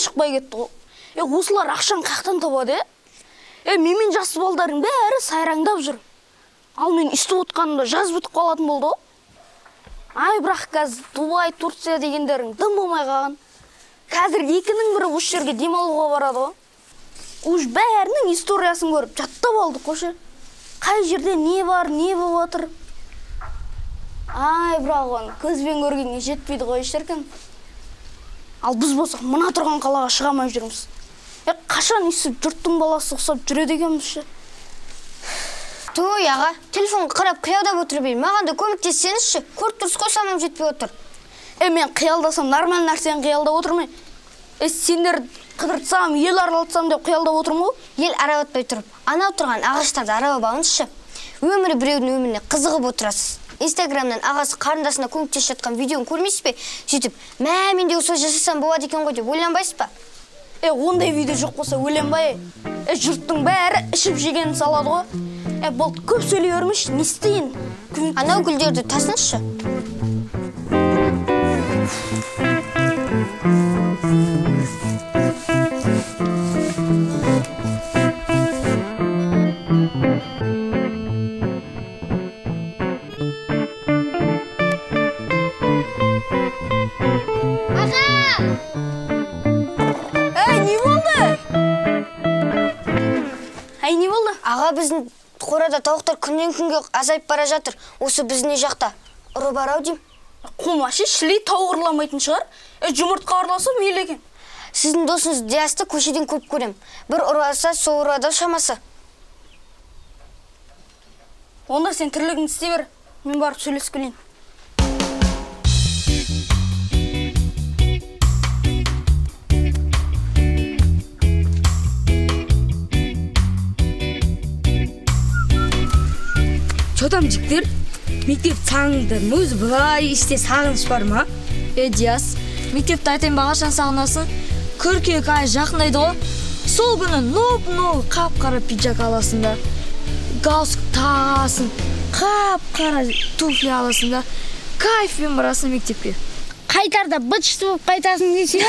шықпай кетті ғой. Е, осылар ақшаны қаяқтан табады, е? Е, менімен жас балдардың бәрі сайраңдап жүр. Ал мен өйстіп отқанымда жаз бітіп қалатын болды ғой. Ай, бірақ қазір Дубай, Турция дегендерің дым болмай қалған. Қазір екінің бірі осы жерге демалуға барады ғой. Уж бәрінің историясын көріп жаттап алдық қой ше. Қай жерде не бар, не болып жатыр. Ай, бірақ оны көзбен көргенге жетпейді ғой, шіркін. Ал біз болсақ мына тұрған қалаға шыға алмай жүрміз. Е, қашан өйстіп жұрттың баласы ұқсап жүреді екенбіз ше? Той, аға, телефонға қарап қиялдап отырып едім. Маған да көмектессеңізші. Көріп тұрсыз ғой, шамам жетпей отыр. Е, мен қиялдасам нормаль нәрсені қиялдап отырмын. Е, сендер қыдыртсам, ел аралатсам деп қиялдап отырмын ғой. Ел аралатпай тұрып, анау тұрған ағаштарды аралап алыңызшы. Өмірі біреудің өміріне қызығып отырасыз. Инстаграмнан ағасы қарындасына көмектесіп жатқан видеоны көрмейсіз бе? Сөйтіп, мә, мен де осылай жасасам болады екен ғой деп ойланбайсыз ба? Е, ондай видео жоқ болса өлем ба, е? Е, жұрттың бәрі ішіп жегенін салады ғой. Е, болды, көп сөйлей бермеші, не істейін? Анау гүлдерді тасыңызшы. Әй, не болды? Әй, не болды? Аға, біздің қорада тауықтар күннен күнге азайып бара жатыр. Осы біздің үй жақта ұры бар ау деймін. Қумашы, шілей тауық ұрламайтын шығар. Е, жұмыртқа ұрласа мейлі екен. Сіздің досыңыз Диасты көшеден көп көрем. Бір ұраса, сол ұрады шамасы. Онда сен тірлігіңді істей бер. Мен барып сөйлесіп келейін. Че там, жігіттер? Мектеп сағындым. Өзі былай іште сағыныш бар ма? Е, Диас, мектепті айтайын ба, қашан сағынасың? Қыркүйек айы жақындайды ғой. Сол күні ноп-новый қап-қара пиджак аласың да, галстук тағасың, қап-қара туфли аласың да, кайфпен барасың мектепке. Қайтарда быт-шыт болып қайтасың десе.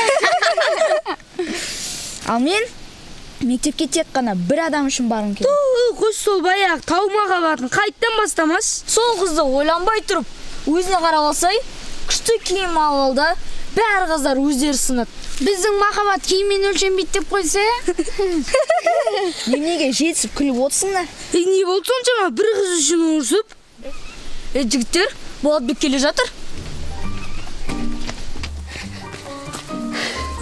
Ал мен мектепке тек қана бір адам үшін барғым келеді. Ту, қос сол баяғы тау махаббатын қайттан бастамас. Сол қызды ойланбай тұрып, өзіне қарап алсай, күшті киім алып ал да, бәрі қыздар өздері сынады. Біздің махаббат киіммен өлшенбейді деп қойса. Неменеге жетісіп күліп отырсыңдар? Е, не болды соншама бір қыз үшін ұрысып? Е, жігіттер, Болатбек келе жатыр.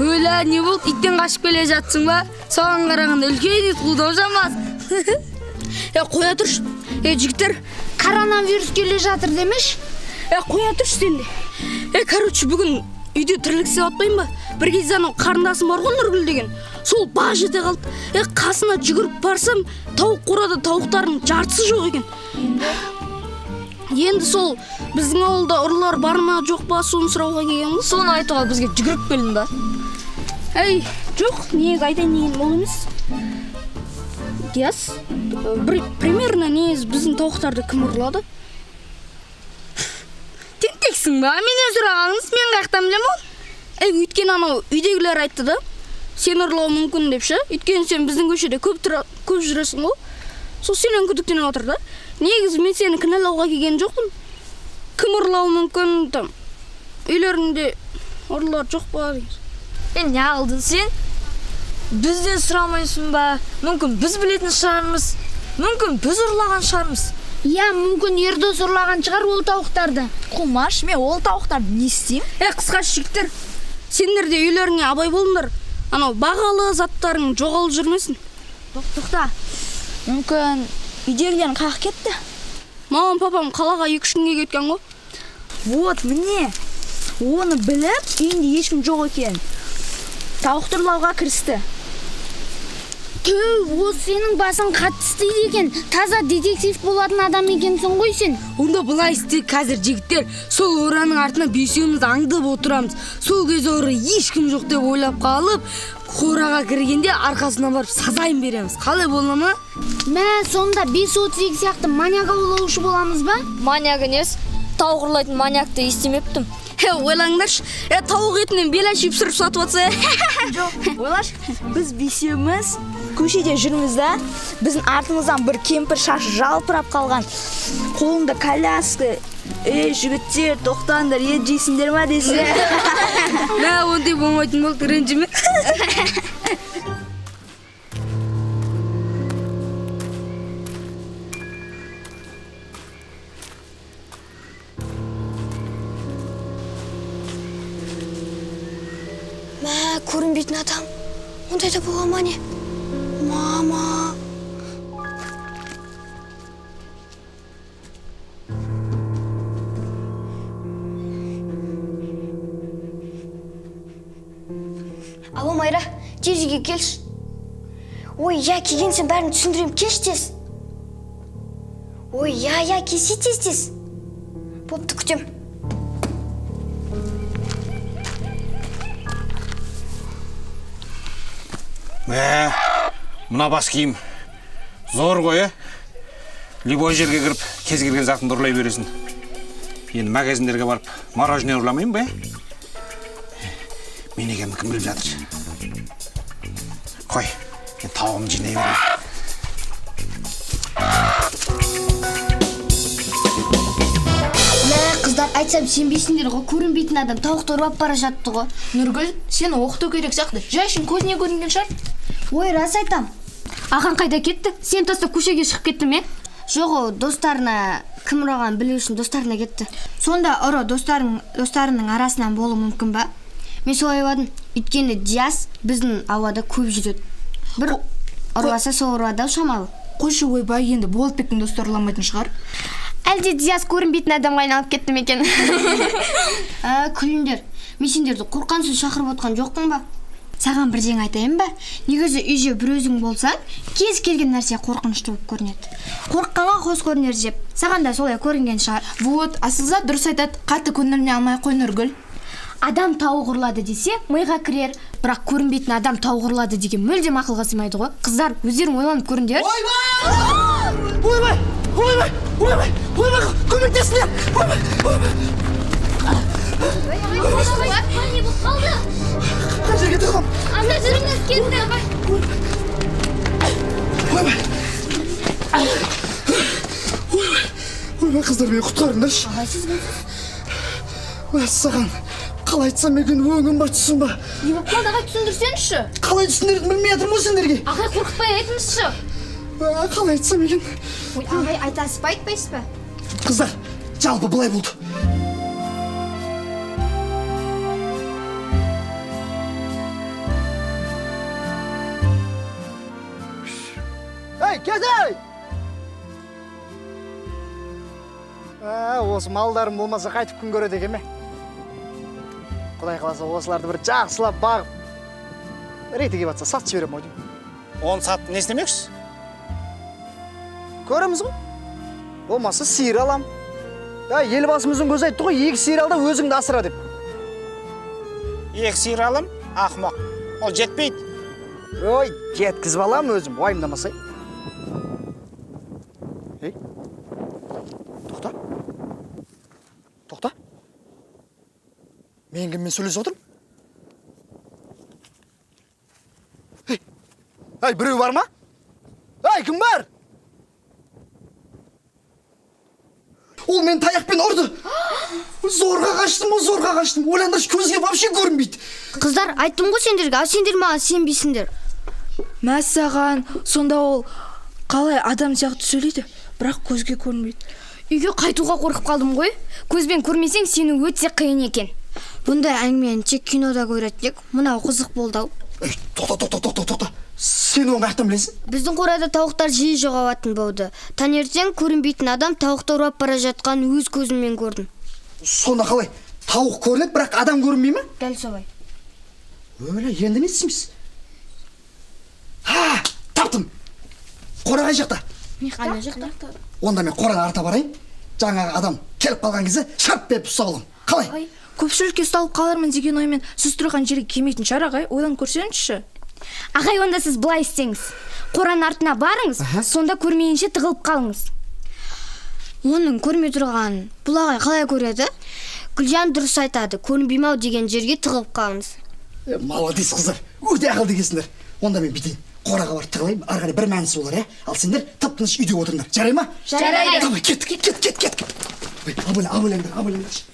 Өлә, не болды, иттен қашып келе жатсың ба? Соған қарағанда үлкен ит қуды ау жамас. Е, қоя тұршы. Е, жігіттер, Коронавирус келе жатыр демеш. е, қоя тұршы сен де. Е, короче, бүгін үйде тірлік істеп жатпаймын ба? Бір кезде анау қарындасым бар ғой, Нұргүл деген. Сол баж ете қалды. Е, қасына жүгіріп барсам, тауық қорада тауықтардың жартысы жоқ екен. Енді сол біздің ауылда ұрылар бар ма, жоқ па, соны сұрауға келген ғой. Соны айтуға бізге жүгіріп келдің ба? Әй, жоқ, негізі айтайын дегенім ол емес. Диас, бір примерно негізі біздің тауықтарды кім ұрлады? Тентексің ба? Менен сұрағаныңыз, мен қаяқтан білемін оны? Ей, өйткені анау үйдегілер айтты да, сен ұрлауы мүмкін деп ше. Өйткені сен біздің көшеде көп тұра, көп жүресің ғой. Сол сенен күдіктеніп отыр да. Негізі мен сені кінәлауға келген жоқпын. Кім ұрлауы мүмкін, там, үйлеріңде ұрылар жоқ па деген. Е, не қылдың сен? Бізден сұрамайсың ба? Мүмкін біз білетін шығармыз. Мүмкін біз ұрлаған шығармыз. Иә, мүмкін Ердос ұрлаған шығар ол тауықтарды. Қумаш, мен ол тауықтарды не істеймін? Е, қысқашы, жігіттер, сендер де үйлеріңе абай болыңдар. Анау бағалы заттарың жоғалып жүрмесін. Тоқта. Мүмкін үйдегілерің қаяққа кетті? Мамам, папам қалаға 2-3 күнге кеткен ғой. Вот, міне. Оны біліп, үйінде ешкім жоқ екен. Тауықты ұрлауға кірісті. Түү, ол сенің басың қатты істейді екен. Таза детектив болатын адам екенсің ғой сен. Онда былай істе қазір, жігіттер, сол ораның артына бесеуміз аңдып отырамыз. Сол кезде ұры ешкім жоқ деп ойлап қалып, қораға кіргенде арқасынан барып сазайын береміз. Қалай бола ма? Мә, сонда 5.32 сияқты маньяк аулаушы боламыз ба? Маньяк емес, тауық ұрлайтын маньякты естімеппін. Ойлаңдаршы, тауық етінен беляш пісіріп сатып жатса. Жоқ, ойлашы, біз бесеуміз көшеде жүрміз да, біздің артымыздан бір кемпір шашы жалпырап қалған, қолында коляска. Ей, жігіттер, тоқтаңдар, ет жейсіңдер ма десе. Мә, ондай болмайтын болды, ренжіме. Мә, көрінбейтін адам. Ондай да бола ма не? Мама. Алло, Майра, тез үйге келші. Ой, иә, келген соң бәрін түсіндірем, кеш тез. Ой, иә, иә, келсе тез тез. Бопты, күтем. Мә, мына бас киім зор ғой, ә? Любой жерге кіріп, кез келген затыңды ұрлай бересің. Енді магазиндерге барып мороженое ұрламаймын ба, ә? Мен екенімді кім біліп жатыр? Қой, мен тауығымды жинай берейін. Мә, қыздар, айтсам сенбейсіңдер ғой, көрінбейтін адам тауықты ұрлап бара жатты ғой. Нұргүл, сені оқыту керек сияқты. Жай үшін көзіне көрінген шығар. Ой, рас айтам. Ақан қайда кетті? Сен тастап көшеге шығып кетті ме? Жоқ, ол достарына кім ұрағанын білу үшін достарына кетті. Сонда ұры достарының арасынан болуы мүмкін ба? Мен солай ойладым. Өйткені Диас біздің аулада көп жүреді. Бір ұрласа сол ұрады ау шамалы. Қойшы, ойбай, енді Болатбектің достары ұрламайтын шығар. Әлде Диас көрінбейтін адамға айналып кетті ме екен? Күліңдер. Мен сендерді қорыққан соң шақырып отқан жоқпын ба? Саған бірдеңе айтайын ба? Негізі үйде бір өзің болсаң, кез келген нәрсе қорқынышты болып көрінеді. Қорыққанға қос көрінер деп. Саған да солай көрінген шығар. Вот, Асылзат дұрыс айтады. Қатты көңіліне алмай қой, Нұргүл. Адам тауық ұрлады десе, миға кірер. Бірақ көрінбейтін адам тауық ұрлады деген мүлдем ақылға сыймайды ғой. Қыздар, өздерің ойланып көріңдер. Ойбай! Ойбай! Ойбай! Ойбай! Көмектесіңдер! Ойбай! Ойбай! Не болып қалды? Қай жерге тығыламын? Ана жүріңіз кетті. Ойбай! Ойбай! Ойбай, қыздар, мені құтқарыңдаршы. Ағай, сіз кімсіз? Мәссаған, қалай айтсам екен, өңім ба, түсім ба? Не болып қалды, ағай, түсіндірсеңізші. Қалай түсіндіретінімді білмей жатырмын ғой сендерге. Ағай, қорқытпай айтыңызшы. Қалай айтсам екен? Ой, ағай, айтасыз ба, айтпайсыз ба? Қыздар, жалпы былай болды. Ей, Кезей! Осы малдарым болмаса қайтып күн көреді екен ме? Құдай қаласа осыларды бір жақсылап бағып, реті келіп жатса сатып жіберемін ау деймін. Оны сатып не істемекшісіз? Көреміз ғой. Болмаса сиыр алам. Елбасымыздың көзі айтты ғой, 2 сиыр ал да өзіңді асыра деп. 2 сиыр алам, ақымақ. Ол жетпейді. Ой, жеткізіп алам өзім, уайымдамасай. Ей, тоқта. Тоқта. Мен кіммен сөйлесіп отырмын? Ей, ей, біреу бар ма? Ей, кім бар? Ол мені таяқпен ұрды. Зорға қаштым ғой, зорға қаштым. Ойлаңдаршы, көзге вообще көрінбейді. Қыздар, айттым ғой сендерге, ал сендер маған сенбейсіңдер. Мәссаған, сонда ол қалай адам сияқты сөйлейді, бірақ көзге көрінбейді. Үйге қайтуға қорқып қалдым ғой. Көзбен көрмесең сену өте қиын екен. Бұндай әңгімені тек кинода көретін едік. Мынау қызық болды ау. Ей, тоқта, тоқта, тоқта, тоқта. Сен оны қаяқтан білесің? Біздің қорада тауықтар жиі жоғалатын болды. Таңертең көрінбейтін адам тауықты ұрлап бара жатқанын өз көзіммен көрдім. Сонда қалай? Тауық көрінеді, бірақ адам көрінбей ме? Дәл солай. Өлі, енді не істейміз? Ха, таптым. Қора қай жақта? Ана жақта. Онда мен қораның артына барайын. Жаңағы адам келіп қалған кезде шарп беріп ұстап аламын. Қалай? Көпшілікке ұсталып қалармын деген оймен сіз тұрған жерге келмейтін шығар, ағай. Ойланып көрсеңізші. Ағай, онда сіз былай істеңіз. Қораның артына барыңыз, сонда көрмейінше тығылып қалыңыз. Оның көрмей тұрғанын бұл ағай қалай көреді? Гүлжан дұрыс айтады, көрінбеймін ау деген жерге тығылып қалыңыз. Молодец, қыздар, өте ақылды екенсіңдер. Онда мен бүйтейін, қораға барып тығылайын, ары қарай бір мәнісі болар, иә. Ал сендер тып тыныш үйде отырыңдар, жарай ма? Жарайды. Давай, кеттік, кет, кет, кет. Ой, абайла, абайлаңдар, абайлаңдаршы.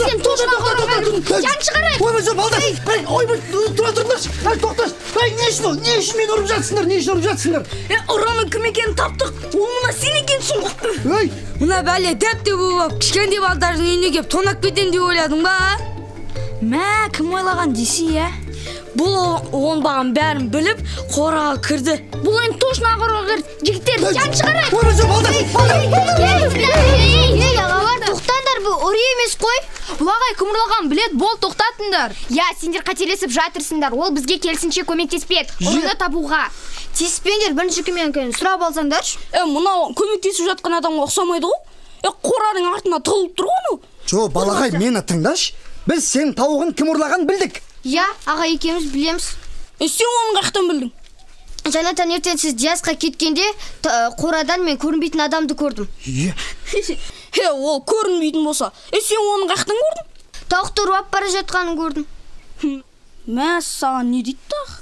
Сен точно қораға жан шығарайық. Ойбай, жоқ, балдар, ей, ойбай, тұра тұрыңдаршы, ей, тоқташы, ей, не үшін ол, не үшін мені ұрып жатсыңдар, не үшін ұрып жатсыңдар? Е, ұрының кім екенін таптық. Ол мына сен екенсің ғой. Ей, Мына бәле дәп-дәу болып алып, кішкентай балдардың үйіне келіп тонап кетемін деп ойладың ба? Мә, кім ойлаған десе, иә. Бұл оңбаған бәрін біліп, қораға кірді. Бұл енді точно қораға кірді. Жігіттер, жан шығарайық. Ойбай, жоқ, балдар, балдар, балдар. Ей, ей, ағалар, тоқтаңдар, бұл ұры емес қой. Бұл ағай кім ұрлағанын біледі, бол, тоқтатыңдар. Иә, сендер қателесіп жатырсыңдар. Ол бізге келісінше көмектеспек. Ұрыны табуға. Тиіспеңдер, бірінші кім екенін сұрап алсаңдаршы. Е, мынау көмектесіп жатқан адамға ұқсамайды ғой. Е, қораның артына тығылып тұр ғой анау. Жо, балағай, мені тыңдашы. Біз сенің тауығын кім ұрлағанын білдік. Иә, аға екеуміз білеміз. Е, сен оны қаяқтан білдің? Жаңа таңертең сіз Диасқа кеткенде қорадан мен көрінбейтін адамды көрдім. Е, Е, ол көрінбейтін болса, е, сен оны қаяқтан көрдің? Тауықты ұрлап бара жатқанын көрдім. Мә, саған не дейді тағы?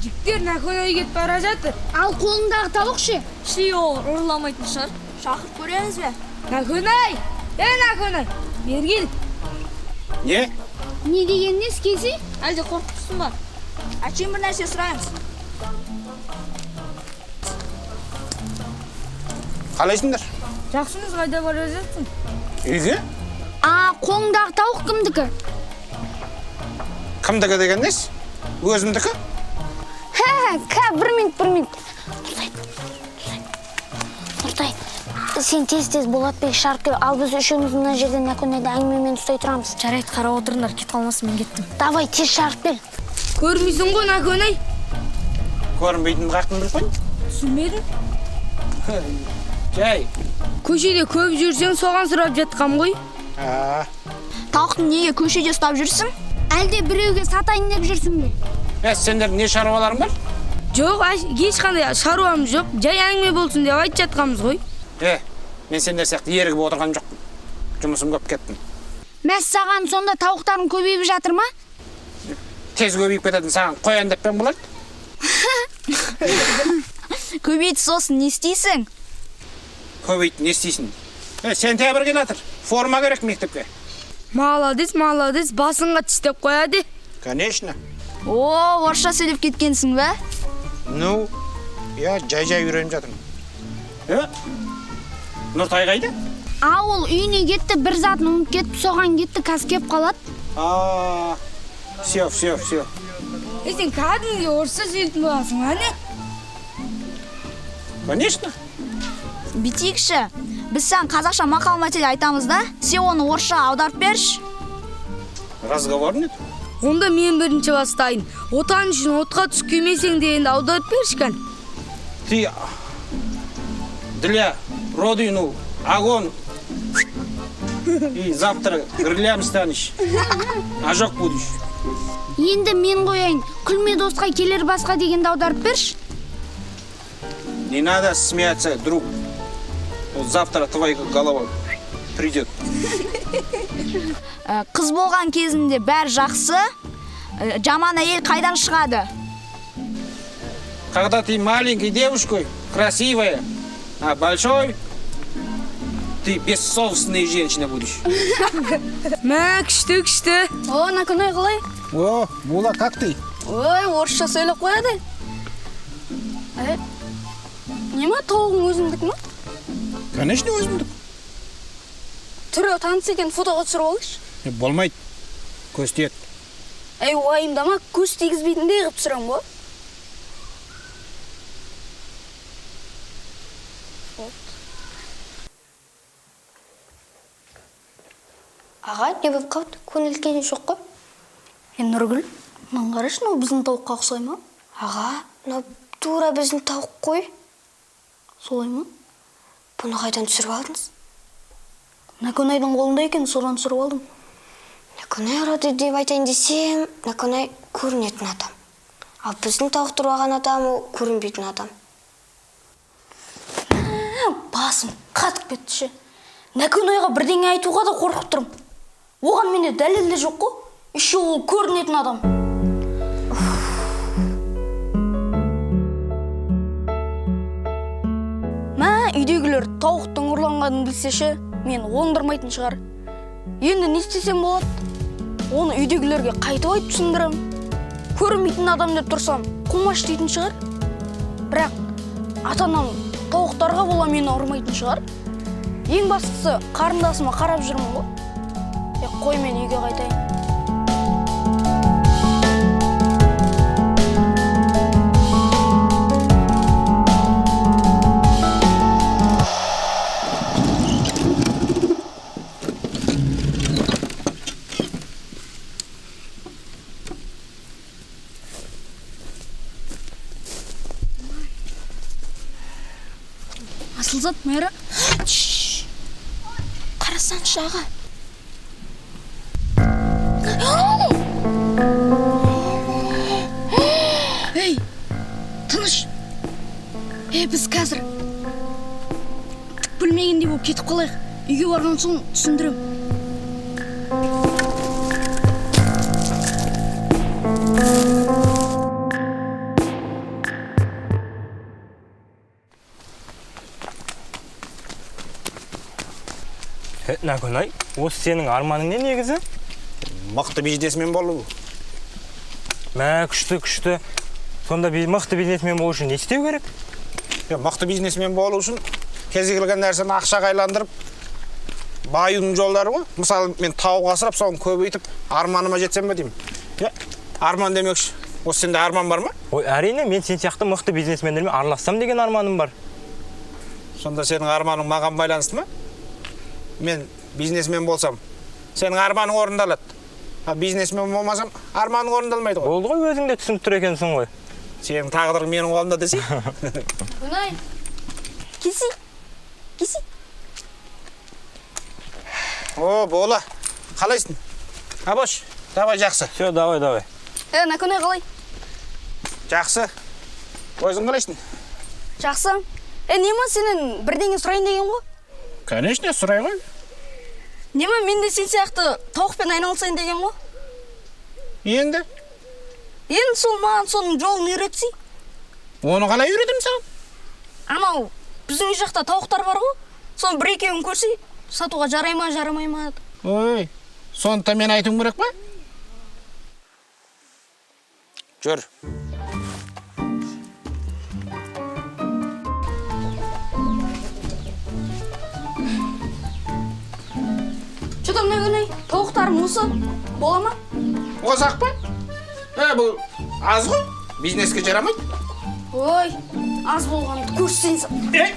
Жігіттер, Нәкөнай кетіп бара жатыр. Ал қолындағы тауық ше? Шли, ол ұрламайтын шығар. Шақырып көреміз бе? Нәкөнай! Е, Нәкөнай! Бері кел. Не? Не деген несі келсе? Әлде қорқып тұрсың ба? Әшейін бір нәрсе сұраймыз. Қалайсыңдар? Жақсымыз, қайда бара жатсың? Үйге? А, қолыңдағы тауық кімдікі? Кімдікі деген несі? Өзімдікі? Хә, ка, бір минут, бір минут. Нұртай, Нұртай, сен тез-тез Болатбек шарт кел, ал біз үшеуміз мына жерде Нәкөнайды әңгімемен ұстай тұрамыз. Жарайды, қарап отырыңдар, кетіп қалмасын, мен кеттім. Давай, тез шарт кел. Көрмейсің ғой, Нәкөнай. Көрінбейтінін қаяқтан біліп қойдың? Түсінбедім. Жай. Көшеде көп жүрсең, соған сұрап жатқам ғой. А, Тауықты неге көшеде ұстап жүрсің? Әлде біреуге сатайын деп жүрсің бе? Е, сендердің не шаруаларың бар? Жоқ, ешқандай шаруам жоқ. Жай әңгіме болсын деп айтып жатқанбыз ғой. Е, мен сендер сияқты ерігіп отырған жоқпын. Жұмысым көп, кеттім. Мәссаған, сонда тауықтарың көбейіп жатыр ма? Тез көбейіп кететін саған қоян деп пе болады? Көбейді, сосын не істейсің? Көбейді, не істейсің? Е, сентябрь келе жатыр. Форма керек мектепке. Молодец, молодец, басыңға тістеп қояды. Конечно. О, орысша сөйлеп кеткенсің бе? Ну, я жай-жай үйреніп жатырмын. Е, Нұртай қайда? А, ол үйіне кетті, бір затын ұмытып кетіп, соған кетті, қазір келіп қалады. А, все, все, все. Е, сен кәдімгідей орысша сөйлейтін боласың ба, не? Конечно. Бүйтейікші, біз саған қазақша мақал мәтел айтамыз да, сен оны орысша аударып берші. Разговор нет. Онда мен бірінші бастайын. Отан үшін отқа түсіп күймесең дегенді аударып берші кән. Ты для родину огонь и завтра крыльям станешь. Ожог будешь. Енді мен қояйын. Күлме досқа, келер басқа дегенді аударып берші. Не надо смеяться, друг. Вот завтра твоя голова придет. Қыз болған кезінде бәрі жақсы, жаман әйел қайдан шығады? Когда ты маленькой девушкой, красивая, а большой, ты бессовестная женщина будешь. Мә, күшті, күшті. О, Нәкөнай қалай? О, Була, как ты? Ой, орысша сөйлеп қояды. Е, не ма, тауығың өзіңдікі ма? Конечно, өзімдік. Түрі таныс екен, фотоға түсіріп алайыншы. Е, болмайды. Көз тиеді. Ей, уайымдама, көз тигізбейтіндей қылып түсіремін ғой. Аға, не болып қалды? Көңіл жоқ қой. Е, Нұргүл, мынаны қарашы, мынау біздің тауыққа ұқсай ма? Аға, мынау тура біздің тауық қой. Солай ма? Бұны қайдан түсіріп алдыңыз? Наконайдың қолында екен, содан сұрап алдым. Наконай ұрады деп айтайын десем, Наконай көрінетін адам. Ал біздің тауықты ұрлаған адам ол көрінбейтін адам. Басым қатып кетті ше. Наконайға бірдеңе айтуға да қорқып тұрмын. Оған менде дәлел де жоқ қой. Еще ол көрінетін адам. Мә, үйдегілер тауықтың ұрланғанын білсе ше, мен оңдырмайтын шығар. Енді не істесем болады? Оны үйдегілерге қайтып айтып түсіндірем. Көрінбейтін адам деп тұрсам, қумаш дейтін шығар. Бірақ ата-анам тауықтарға бола мені ұрмайтын шығар. Ең бастысы қарындасыма қарап жүрмін ғой. Қой, мен үйге қайтайын. Асылзат, Майра. Қарасаңшы, аға. Ей, тыныш. Ей, біз қазір түк білмегендей болып кетіп қалайық. Үйге барған соң түсіндірем. Наконай, осы сенің арманың не негізі? Мықты бизнесмен болу. Мә, күшті, күшті. Сонда мықты бизнесмен болу үшін не істеу керек? Мықты бизнесмен болу үшін кез келген нәрсені ақшаға айландырып баюдың жолдары ғой. Мысалы, мен тауық асырап, соны көбейтіп арманыма жетсем бе деймін. Арман демекші, осы сенде арман бар ма? Ой, әрине, мен сен сияқты мықты бизнесмендермен аралассам деген арманым бар. Сонда сенің арманың маған байланысты ма? Мен бизнесмен болсам, сенің арманың орындалады. А бизнесмен болмасам, арманың орындалмайды ғой. Болды ғой, өзің де түсініп тұр екенсің ғой. Сенің тағдырың менің қолымда десей. Өнай, келсей, келсей. О, Бола, қалайсың? Абош, давай жақсы. Все, давай, давай. Наконай қалай? Жақсы. Өзің қалайсың? Жақсы. Нема сенен бірдеңе сұрайын деген ғой? Конечно, сұрай ғой. Нема, мен де сен сияқты тауықпен айналысайын деген ғой. Енді? Енді сол маған соның жолын үйретсей. Оны қалай үйретемін саған? Анау, біздің үй жақта тауықтар бар ғой. Соның бір екеуін көрсей, сатуға жарай ма, жарамай ма? Ой, соны да мен айтуым керек па? Жүр. Че там, Наконай, тауықтарым осы бола ма? Осы-ақ па? Бұл аз ғой, бизнеске жарамайды. Ой, аз болғанды көрсетейін саған. Ей!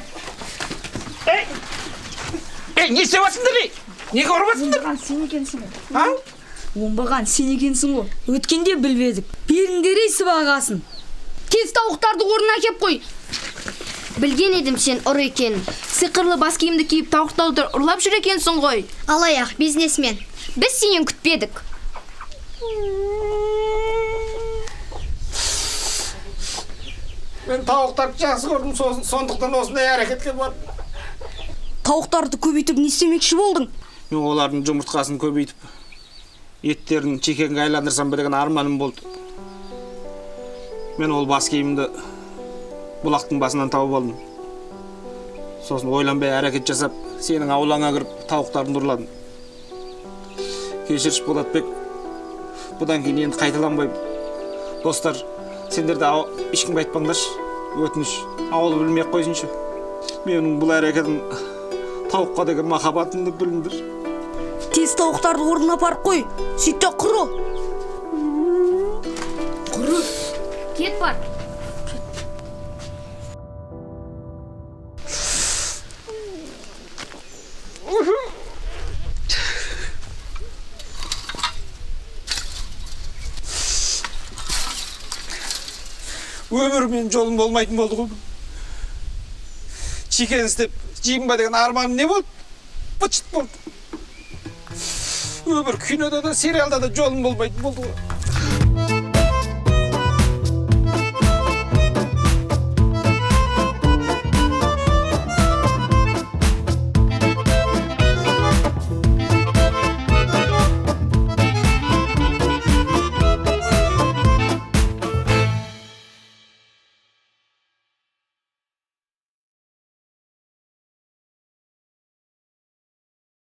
Ей! Ей, не істеп жатсыңдар, ей? Неге ұрып жатсыңдар? Оңбаған сен екенсің ғой. А? Оңбаған сен екенсің ғой. Өткенде білмедік. Беріңдер ей сыбағасын. Тез тауықтарды орнына әкеп қой. Білген едім сен ұры екенін. Сиқырлы бас киімді киіп тауықтарды ұрлап жүр екенсің ғой. Алаяқ бизнесмен. Біз сенен күтпедік. Мен тауықтарды жақсы көрдім, сондықтан осындай әрекетке бардым. Тауықтарды көбейтіп не істемекші болдың? Мен олардың жұмыртқасын көбейтіп, еттерін чекенге айландырсам ба деген арманым болды. Мен ол бас киімді бұлақтың басынан тауып алдым. Сосын ойланбай әрекет жасап, сенің аулаңа кіріп тауықтарыңды ұрладым. Кешірші, Болатбек. Бұдан кейін енді қайталанбаймын. Достар, сендер де ешкімге айтпаңдаршы, өтініш, ауыл білмей ақ қойсыншы. Менің бұл әрекетім тауыққа деген махаббатымды біліңдер. Тез тауықтарды орнына апарып қой, сөйт те құры. Құры. Кет бар. Өмір менің жолым болмайтын болды ғой. Чикен істеп жеймін ба деген арманым не болды? Быт шыт болды. Өмір кинода да, сериалда да жолым болмайтын болды ғой.